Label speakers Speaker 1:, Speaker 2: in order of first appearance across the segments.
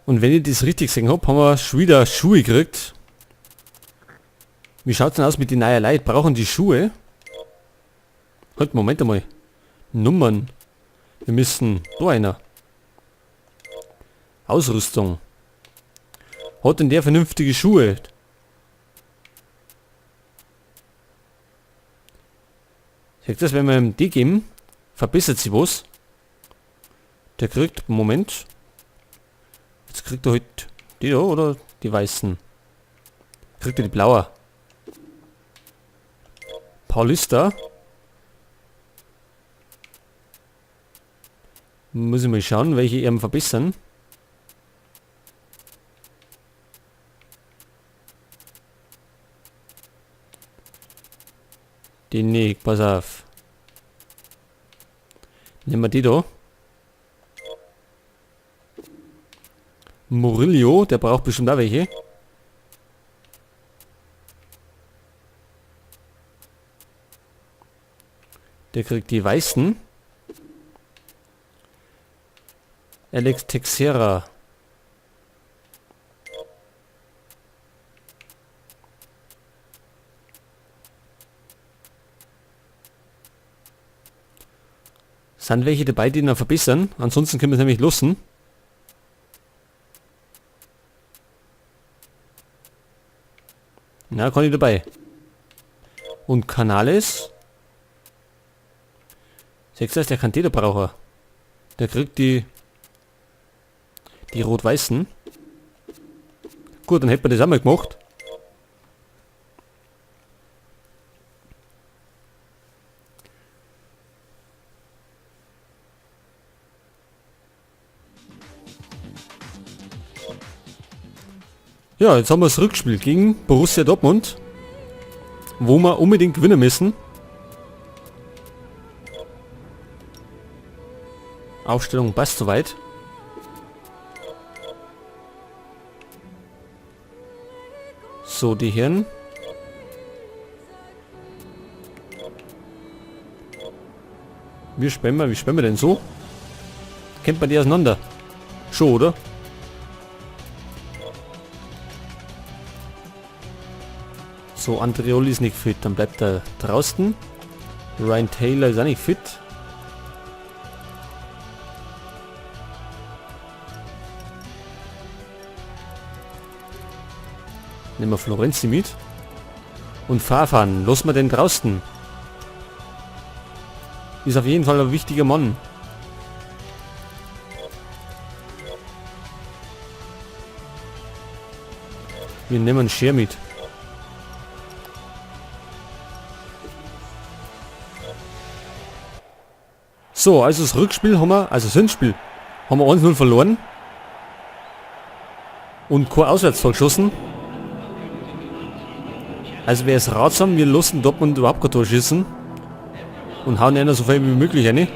Speaker 1: Und wenn ich das richtig gesehen hab, haben wir schon wieder Schuhe gekriegt. Wie schaut's denn aus mit den neuen Leuten? Brauchen die Schuhe? Halt, Moment einmal. Nummern. Wir müssen... Da einer. Ausrüstung. Hat denn der vernünftige Schuhe? Sagt das, wenn wir ihm die geben, verbessert sich was. Der kriegt, Moment. Jetzt kriegt er halt die da, oder? Die weißen. Kriegt er die blaue. Paulista. Muss ich mal schauen, welche ihm verbessern. Die nicht, pass auf. Nehmen wir die da. Murillo, der braucht bestimmt auch welche. Der kriegt die weißen. Alex Teixeira. Sind welche dabei, die ihn verbessern? Ansonsten können wir es nämlich lassen. Na, kann ich dabei. Und Canales. Sechster ist der kein Täterbraucher. Der kriegt die rot-weißen. Gut, dann hätten wir das auch mal gemacht. Ja, jetzt haben wir das Rückspiel gegen Borussia Dortmund, wo wir unbedingt gewinnen müssen. Aufstellung passt soweit. So, die Herren. Wie spielen wir denn so? Kennt man die auseinander? Schon, oder? So, Andreoli ist nicht fit, dann bleibt er draußen. Ryan Taylor ist auch nicht fit. Nehmen wir Florenzi mit. Und Farfan, lassen wir den draußen. Ist auf jeden Fall ein wichtiger Mann. Wir nehmen einen Scher mit. So, also das Rückspiel haben wir, also das Hinspiel, haben wir 1-0 verloren. Und kein Auswärtstor geschossen. Also wäre es ratsam, wir lassen Dortmund überhaupt kein Tor schießen. Und hauen einer so viel wie möglich rein.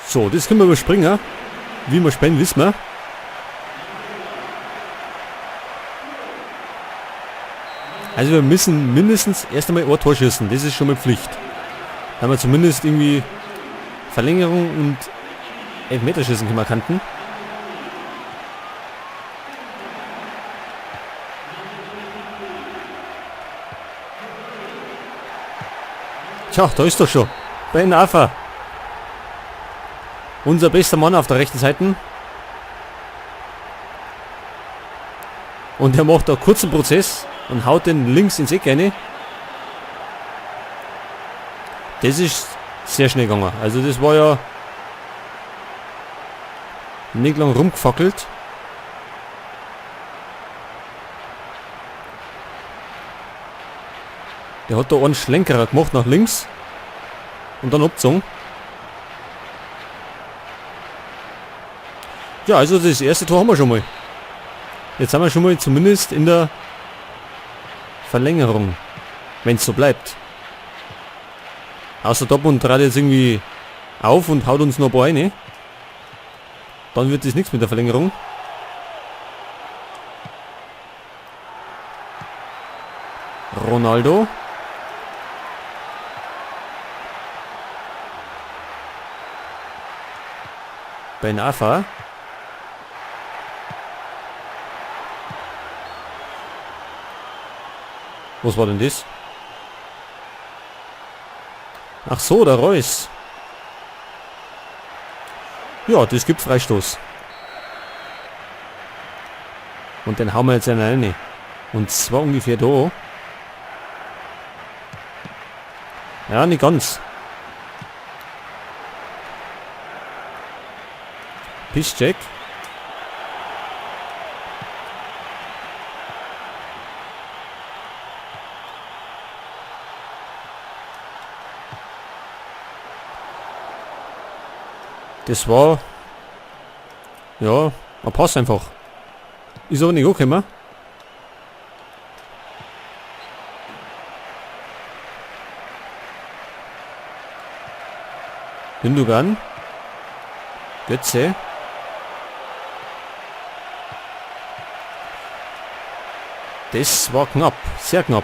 Speaker 1: So, das können wir überspringen. Wie wir spielen, wissen wir. Also wir müssen mindestens erst einmal ein Tor schießen. Das ist schon mal Pflicht. Da haben wir zumindest irgendwie Verlängerung und Elfmeterschießen können wir kannten. Tja, da ist doch schon. Ben Arfa. Unser bester Mann auf der rechten Seite. Und er macht da kurzen Prozess und haut den links ins Eck rein. Das ist sehr schnell gegangen. Also das war ja nicht lang rumgefackelt. Der hat da einen Schlenkerer gemacht nach links und dann abgezogen. Ja, also das erste Tor haben wir schon mal. Jetzt haben wir schon mal zumindest in der Verlängerung, wenn es so bleibt. Außer Dortmund trat jetzt irgendwie auf und haut uns noch ein paar rein. Dann wird das nichts mit der Verlängerung. Ronaldo. Ben Arfa. Was war denn das? Ach so, der Reus. Ja, das gibt Freistoß. Und den hauen wir jetzt rein. Und zwar ungefähr da. Ja, nicht ganz. Piszczek. Das war... Ja, ein Pass einfach. Ist aber nicht angekommen. Gündogan. Götze. Das war knapp, sehr knapp.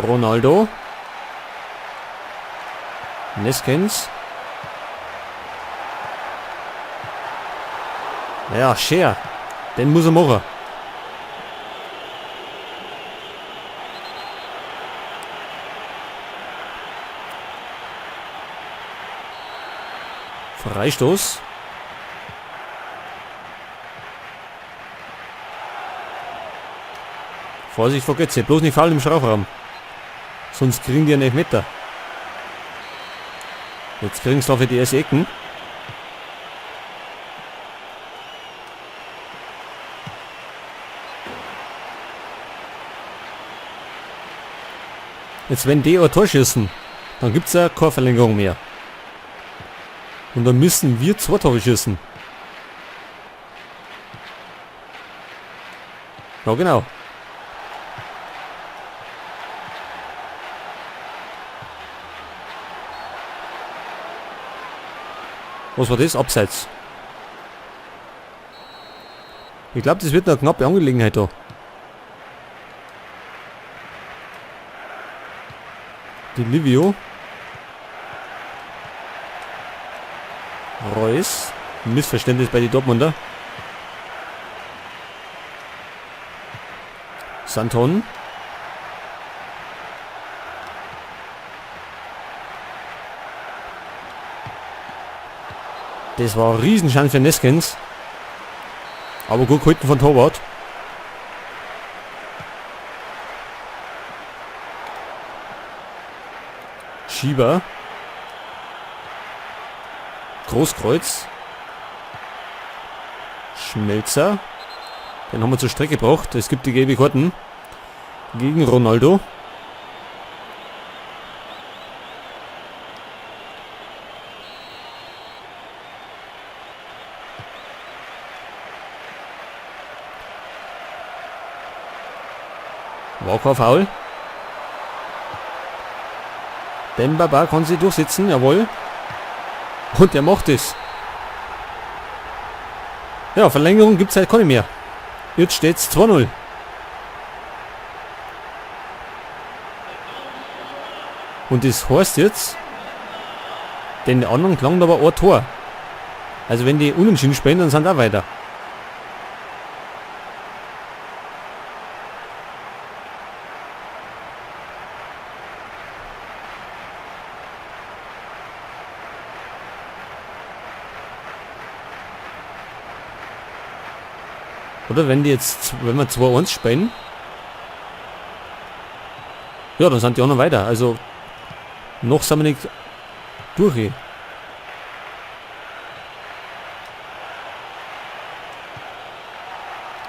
Speaker 1: Ronaldo. Neskens. Ja, Scher. Den muss er machen. Freistoß. Vorsicht vor Götze. Bloß nicht fallen im Strafraum. Sonst kriegen die einen Elfmeter. Jetzt kriegen sie dafür die erste Ecken. Jetzt wenn die ein Tor schießen, dann gibt's ja keine Verlängerung mehr. Und dann müssen wir 2 Tore schießen. Ja, genau. Was war das? Abseits. Ich glaub, das wird eine knappe Angelegenheit da. Die Livio. Reus. Missverständnis bei den Dortmunder. Santon. Das war ein Riesenchance für Neskens. Aber gut gehalten von Torwart. Schieber. Großkreuz. Schmelzer. Den haben wir zur Strecke gebracht. Es gibt die gelbe Karten gegen Ronaldo. War kein Foul. Demba Ba kann sich durchsetzen, jawohl. Und er macht es. Ja, Verlängerung gibt's halt keine mehr. Jetzt steht's 2-0. Und das heißt jetzt, denn die anderen klangen aber ein Tor. Also wenn die unentschieden spielen, dann sind auch weiter. Oder wenn die jetzt, wenn wir 2-1 spielen, ja, dann sind die anderen weiter. Also noch sind wir nicht durch.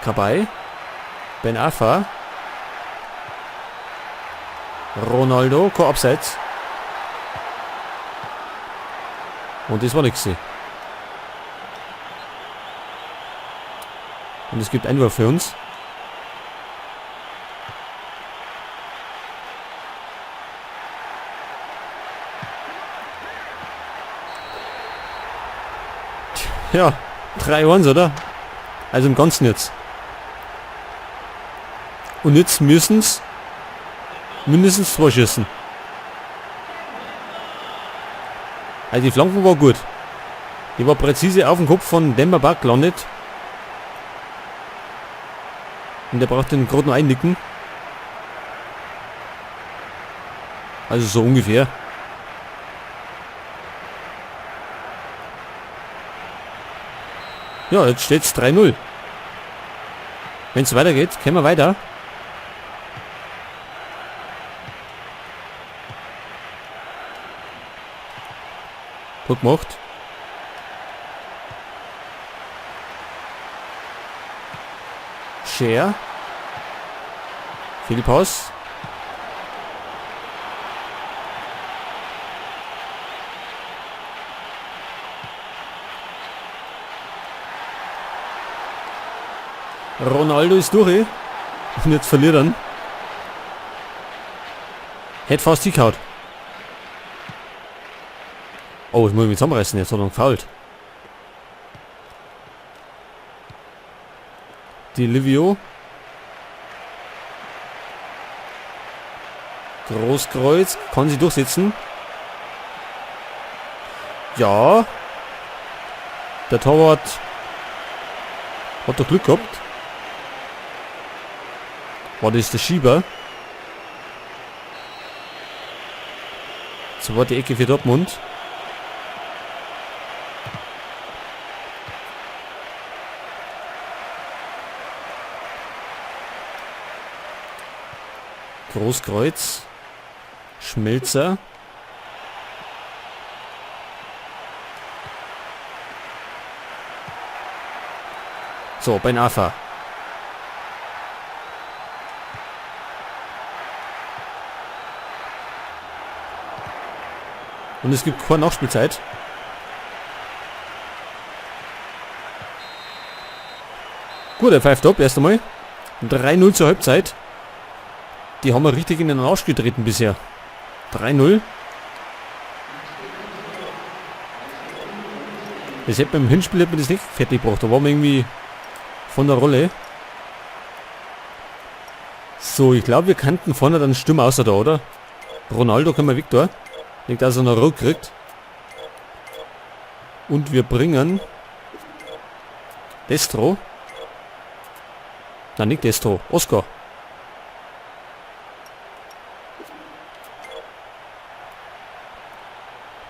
Speaker 1: Cabaye, Ben Arfa, Ronaldo, kein Abseits. Und das war nichts. Und es gibt Einwurf für uns. Ja, 3-1, oder? Also im Ganzen jetzt. Und jetzt müssen's mindestens 2 schießen. Also die Flanke war gut. Die war präzise auf dem Kopf von Demba Ba gelandet. Und der braucht den gerade noch einnicken. Also so ungefähr. Ja, jetzt steht's 3-0. Wenn's weitergeht, können wir weiter. Gut gemacht. Schär. Fehlpass. Ronaldo ist durch. Und jetzt verliert er. Hätte fast hingehauen. Oh, ich muss mich zusammenreißen, jetzt hat er gefoult. Di Livio. Großkreuz. Kann sie durchsetzen. Ja. Der Torwart hat doch Glück gehabt. War das der Schieber? So war die Ecke für Dortmund. Großkreuz. Schmelzer. So, Ben Arfa. Und es gibt keine Nachspielzeit. Gut, er pfeift ab erst einmal. 3-0 zur Halbzeit. Die haben wir richtig in den Arsch getreten bisher. 3-0. Das hätte beim Hinspiel hätte man das nicht fertig gebracht. Da waren wir irgendwie von der Rolle. So, ich glaube, wir kannten vorne dann Stürmer außer da, oder? Ronaldo können wir weg da. Nicht, dass er noch rot kriegt. Und wir bringen Destro. Nein, nicht Destro. Oscar.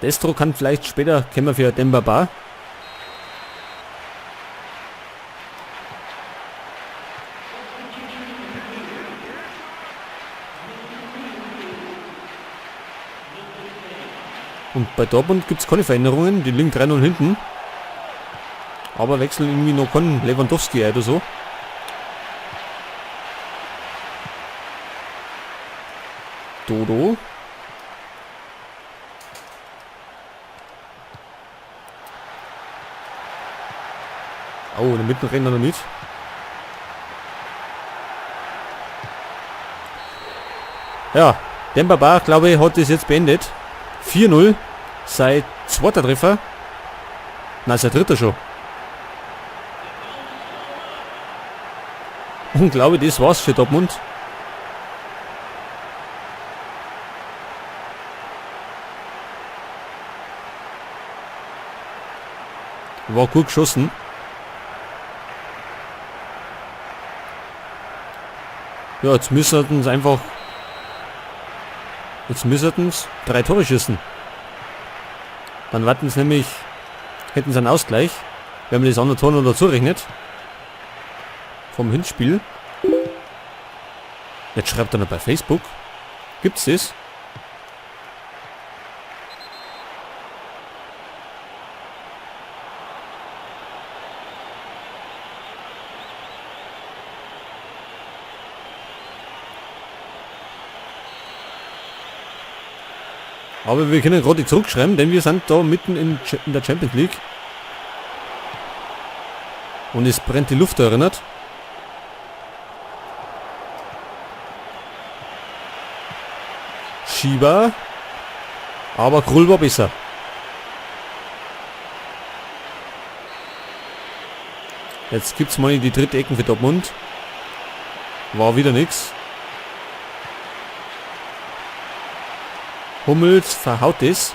Speaker 1: Destro kann vielleicht später, kennen wir für Demba Ba. Und bei Dortmund gibt's keine Veränderungen, die liegen 3-0 hinten. Aber wechseln irgendwie noch keinen Lewandowski oder so. Dodo. Oh, in der Mitte rennen wir noch mit. Ja, Demba Ba, glaube ich, hat das jetzt beendet. 4-0. Sein zweiter Treffer. Nein, sein dritter schon. Und glaube, das war's für Dortmund. War gut geschossen. Ja, jetzt müssen sie einfach... Jetzt müssen sie 3 Tore schießen. Dann warten sie nämlich... Hätten sie einen Ausgleich. Wenn man das andere Tor noch dazu rechnet. Vom Hinspiel. Jetzt schreibt er noch bei Facebook. Gibt's das? Aber wir können gerade zurückschreiben, denn wir sind da mitten in der Champions League. Und es brennt die Luft, erinnert. Schieber. Aber Krul war besser. Jetzt gibt's mal die dritte Ecken für Dortmund. War wieder nix. Hummels verhaut es.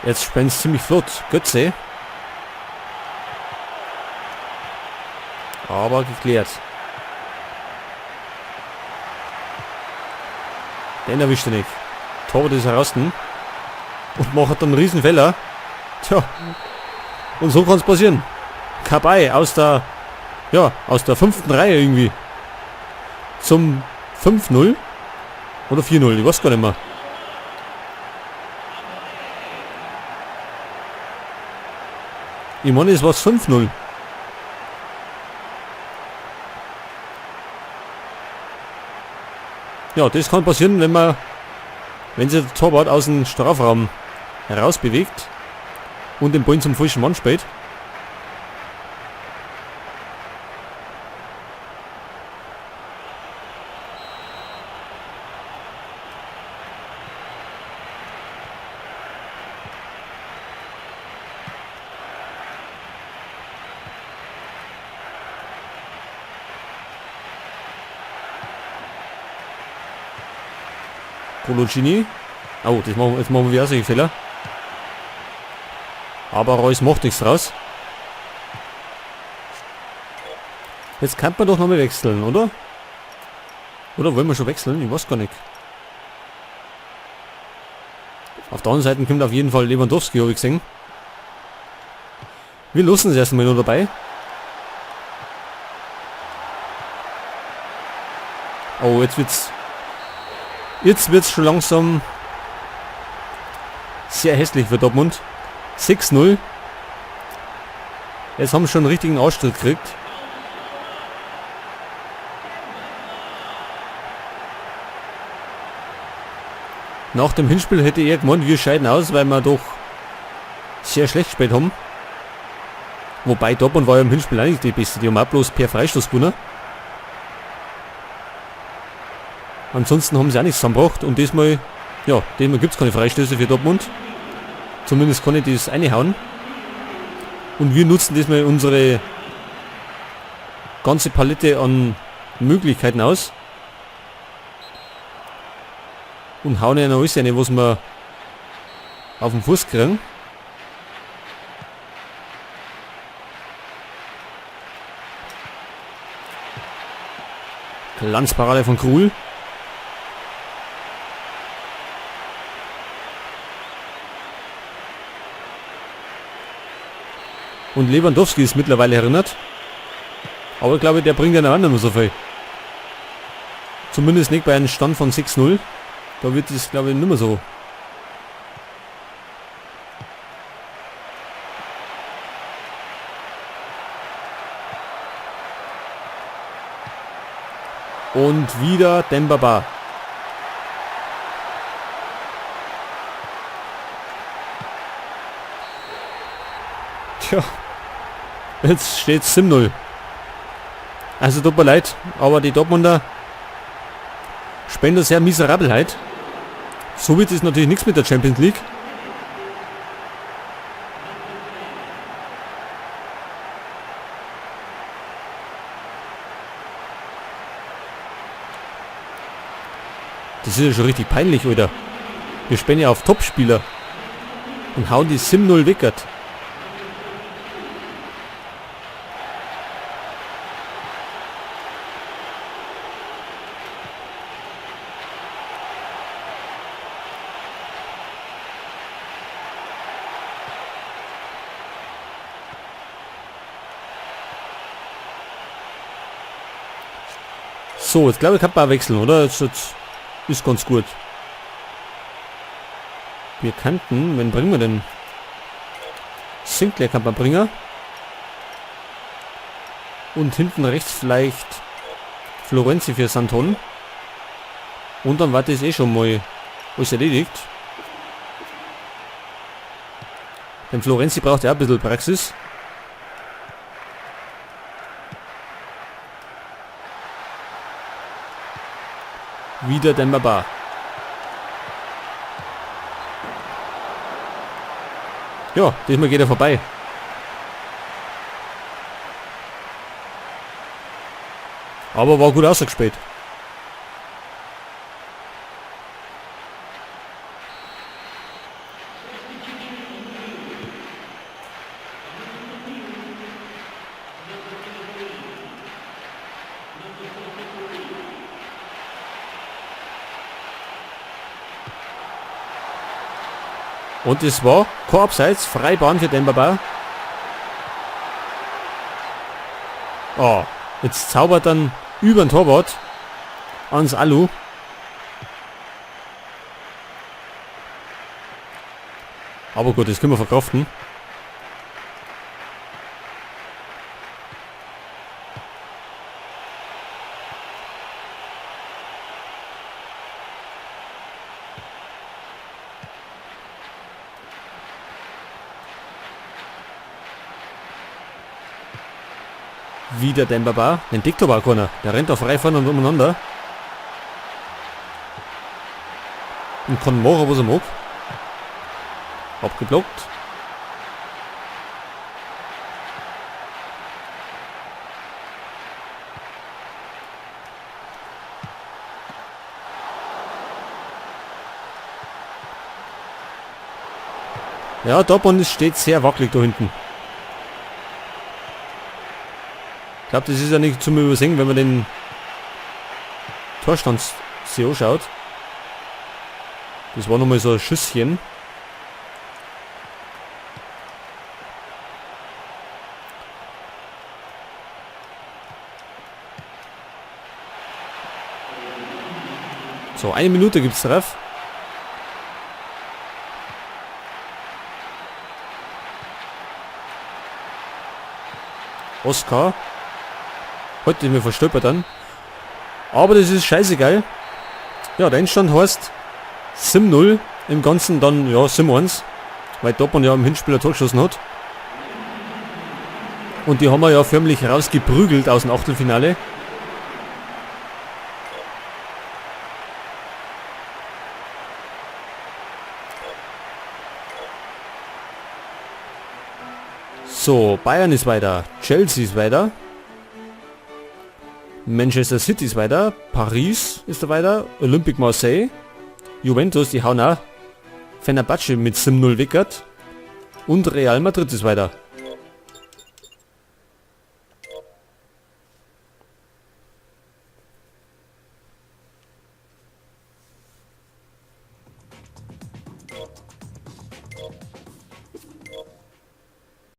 Speaker 1: Jetzt spennt's ziemlich flott. Götze. Aber geklärt. Den erwischt er nicht. Torwart ist heraus und macht dann einen riesen Fehler. Tja. Und so kann's passieren. Cabaye aus der 5. Reihe irgendwie. Zum 5-0 oder 4-0, ich weiß gar nicht mehr. Ich meine, es war 5-0. Ja, das kann passieren, wenn sich der Torwart aus dem Strafraum herausbewegt und den Ball zum falschen Mann spielt. Coloccini. Oh, jetzt machen wir wieder solche Fehler. Aber Reus macht nichts draus. Jetzt kann man doch nochmal wechseln, oder? Oder wollen wir schon wechseln? Ich weiß gar nicht. Auf der anderen Seite kommt auf jeden Fall Lewandowski, hab ich gesehen. Wir lassen es erstmal nur dabei. Oh, jetzt wird's schon langsam sehr hässlich für Dortmund. 6-0. Jetzt haben sie schon einen richtigen Ausschnitt gekriegt. Nach dem Hinspiel hätte ich gemeint, wir scheiden aus, weil wir doch sehr schlecht gespielt haben. Wobei Dortmund war ja im Hinspiel auch nicht die Beste. Die haben auch bloß per Freistoß gewonnen. Ansonsten haben sie auch nichts zusammengebracht und diesmal gibt's keine Freistöße für Dortmund. Zumindest kann ich das reinhauen. Und wir nutzen diesmal unsere ganze Palette an Möglichkeiten aus. Und hauen ja noch alles rein, was wir auf den Fuß kriegen. Glanzparade von Krul. Und Lewandowski ist mittlerweile erinnert. Aber ich glaube, der bringt ja noch nicht mehr so viel. Zumindest nicht bei einem Stand von 6-0. Da wird es, glaube ich, nicht mehr so. Und wieder Demba Ba. Tja. Jetzt steht's 7-0. Also tut mir leid, aber die Dortmunder spielen da sehr miserabel heute. So wird es natürlich nichts mit der Champions League. Das ist ja schon richtig peinlich, Alter. Wir spielen ja auf Topspieler und hauen die 7-0 weg. So, jetzt glaube ich, kann man auch wechseln, oder? Jetzt ist ganz gut. Wir könnten, wen bringen wir denn? Sinclair kann man bringen. Und hinten rechts vielleicht Florenzi für Santon. Und dann war das eh schon mal alles erledigt. Denn Florenzi braucht ja auch ein bisschen Praxis. Wieder Demba Ba. Ja, diesmal geht er vorbei. Aber war gut ausgespielt. Und es war kein Abseits, Freibahn für Demba Ba. Oh, jetzt zaubert dann über den Torwart ans Alu. Aber gut, das können wir verkraften. Wieder Demba Ba. Den deckt aber auch keiner. Der rennt da frei vorne und umeinander. Und kann machen, was er mag. Abgeblockt. Ja, Dortmund steht sehr wackelig da hinten. Ich glaub, das ist ja nicht zum Übersehen, wenn man den Torstand sich anschaut. Das war nochmal so ein Schüsschen. So, eine Minute gibt's drauf. Oscar. Heute mir verstolpert dann. Aber das ist scheißegal. Ja, der Endstand heißt 7-0. Im Ganzen dann, ja, 7-1. Weil Dortmund ja im Hinspiel ein Tor geschossen hat. Und die haben wir ja förmlich rausgeprügelt aus dem Achtelfinale. So, Bayern ist weiter, Chelsea ist weiter, Manchester City ist weiter, Paris ist da weiter, Olympique Marseille, Juventus, die hauen auch Fenerbahce mit 7-0 weggert und Real Madrid ist weiter.